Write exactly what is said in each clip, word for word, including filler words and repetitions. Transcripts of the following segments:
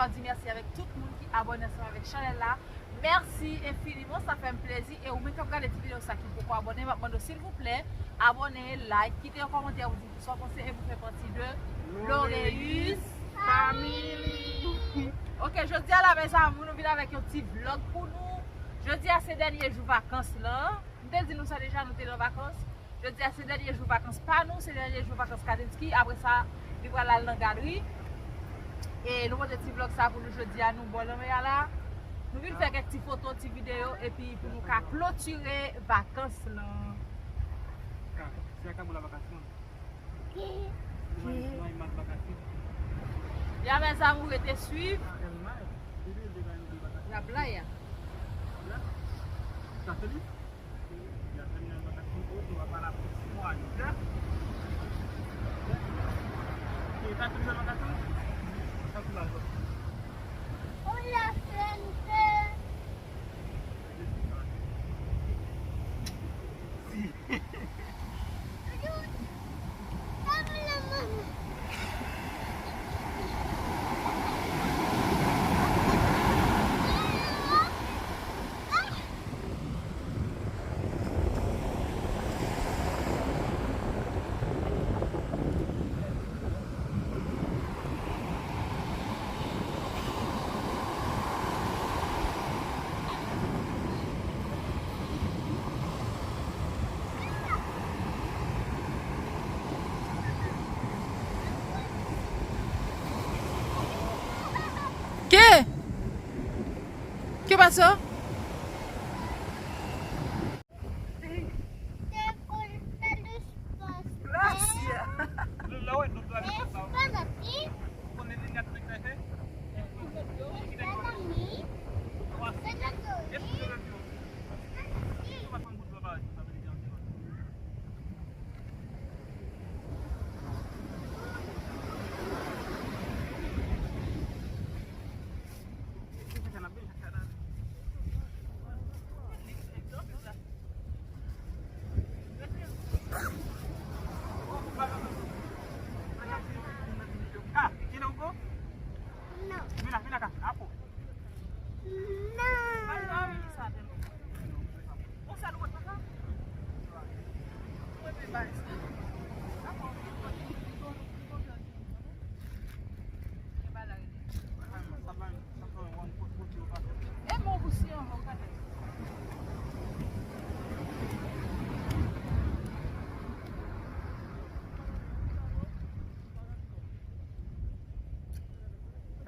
Di mèsi avèk tout moun ki abòne ansanm avèk chanèl la. Mèsi enfiniman, sa fè m plezi. E ou menm k ap gade ti videyo sa ki poko abòne, m ap mande w silvouplè, abòne, like, kite yon kòmantè pou di sa w panse e pou fè pati de Loreus Family. Ok, jodi a la, mezanmi, nou vin avèk yon ti vlòg pou nou. Jodi a se dènye jou vakans lan. M te di nou sa deja, nou te nan vakans. Jodi a se dènye jou vakans pa nou, se dènye jou vakans Kadinsky. Apre sa, li pral al nan galri. E nou pote ti vlòg sa pou nou jodi a, nou bò lanmè a la. Nou vin fè kèk ti foto, ti videyo, epi pou nou ka klotire vakans lan. Ka, se a ka pou la vakans lan. Ki? Ki? Ya, mes amours, rete swiv. Y ap la, ya. Hola, gente. ¿Qué? ¿Qué pasó? Gracias.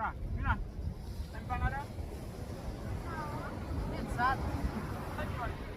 Ka, Mina, sa ki pa la? Egzat. Sa ki pa la?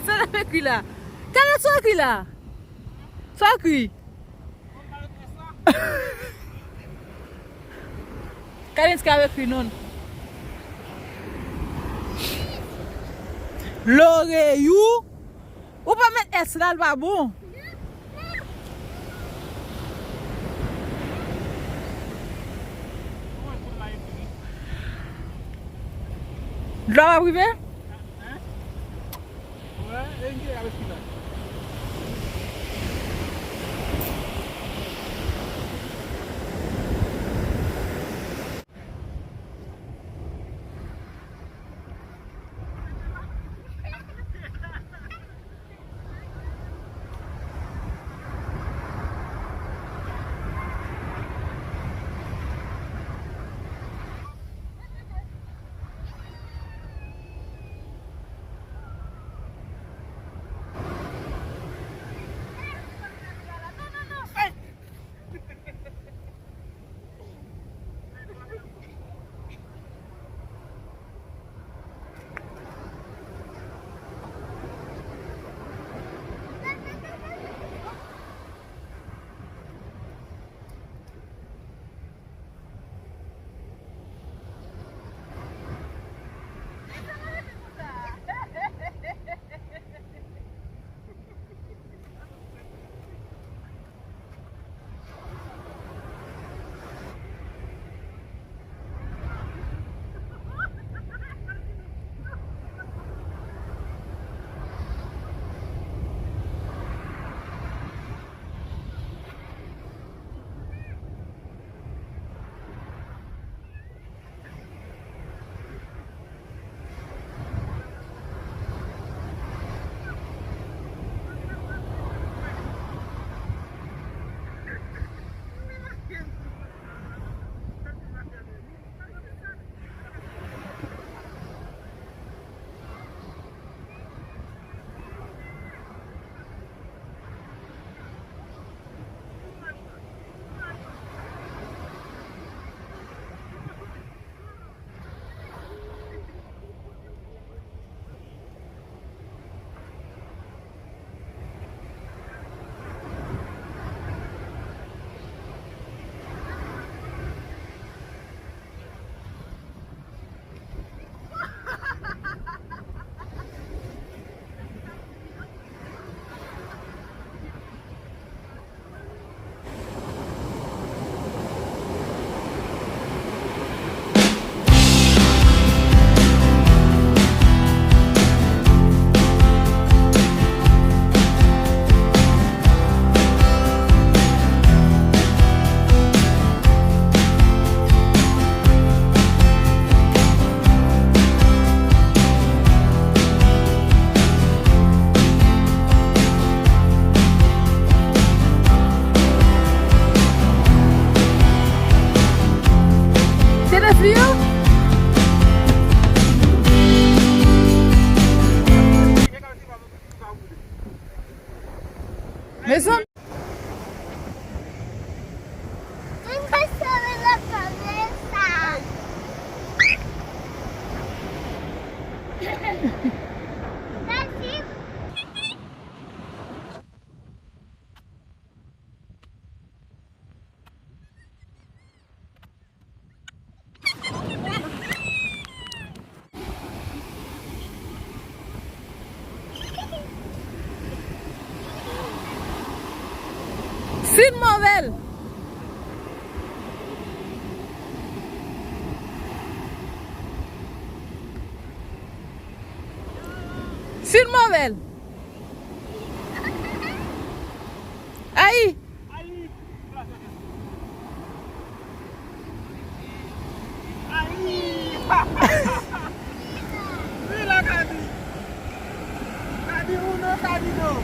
Sa l ap ekri la. Kenneth, sa w ekri la? Sa w ekri? Kenneth, sa w ekri non? Loreyou. Ou pa met S la, l pa bon. Dlo a p ap rive? Se nan fi yo? Mezanmi. Sid Mòvèl. Sid Mòvèl. Ayi. Ayi. Ayi. Wi, la ka di. Ka di ou non, ka di non.